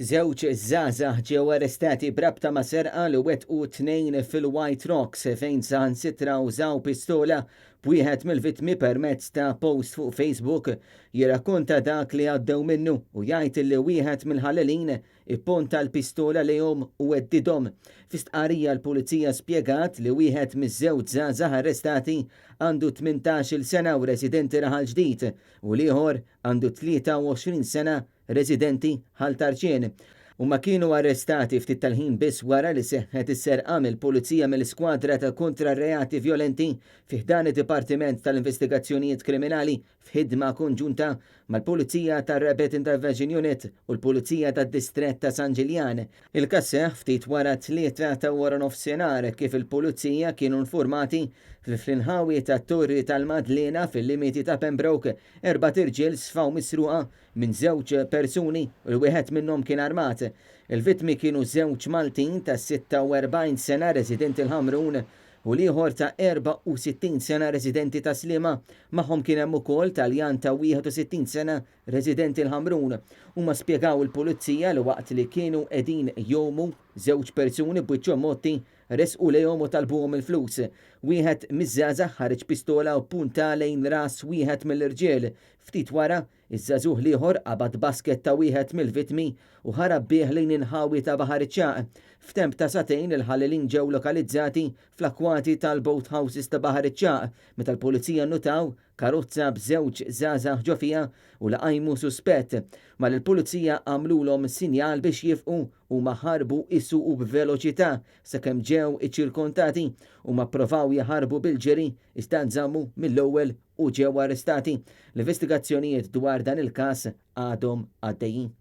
Żewġ żgħażagħ ġew arrestati b'rabta ma' serqa li wettqu tnejn fil-White Rocks fejn saħansitra użaw pistola b'wieħed mill-vittmi permezz ta' post fuq Facebook jirrakkonta dak li għaddew minnu u jgħid li wieħed mill-ħallelin ipponta l-pistola lejhom u heddidhom. Fi stqarrija l-Pulizija spjegat li wieħed miż-żewġ żgħażagħ arrestati għandu 18-il sena u residenti Raħal Ġdid u l-ieħor għandu 23 sena residenti Ħal Tarxien. Huma kienu arrestati ftit tal-ħin biss wara li seħħet is-serqa mill-Pulizija mill-Iskwadra ta' Kontra r-Reati Vjolenti fi ħdan id-Dipartiment tal-Investigazzjonijiet Kriminali f'ħidma konġunta mal-Pulizija tar-Rapid Intervention Unit u l-Pulizija tad-Distrett ta' San Ġiljan. Il-każ seħħ ftit wara t-tlieta ta' waranofsinhar kif il-Pulizija kienu nfurmati li fl-inħawi tat-Torri tal-Madliena fil-limiti ta' Pembroke erbat irġiel sfaw misruqa minn żewġ persuni u li wieħed minnhom kien armat. Il-vittmi kienu żewġ Maltin ta' 46 sena residenti l-Ħamrun u l-ieħor ta' 64 sena residenti ta' Sliema. Magħhom kien hemm ukoll Taljan ta' 61 sena residenti l-Ħamrun. Huma spjegaw il-Pulizija li waqt li kienu qegħdin jgħumu, żewġ persuni b'wiċċhom mgħotti resqu lejhom u talbuhom il-flus. Wieħed miż-żgħażagħ ħareġ pistola u ppunta lejn ras wieħed mill-irġiel. Ftit wara, iż-żagħżugħ l-ieħor qabad basket ta' wieħed mill-vittmi u ħarab bih lejn inħawi ta' Baħar iċ-Ċagħaq. F'temp ta' sagħtejn il-ħallelin ġew lokalizzati fl-akkwati tal-boathouses ta' Baħar iċ-Ċagħaq meta l-Pulizija nnutaw karozza b'żewġ żgħażagħ ġo fiha u li qajmu suspett. Malli l-Pulizija għamlulhom sinjal biex jifqu, huma ħarbu jsuqu b'veloċità sakemm ġew iċċirkontati. Huma pprovaw jaħarbu bil-ġiri iżda nżammu mill-ewwel u ġew arrestati. L-investigazzjonijiet dwar dan il-każ għadhom għaddejjin.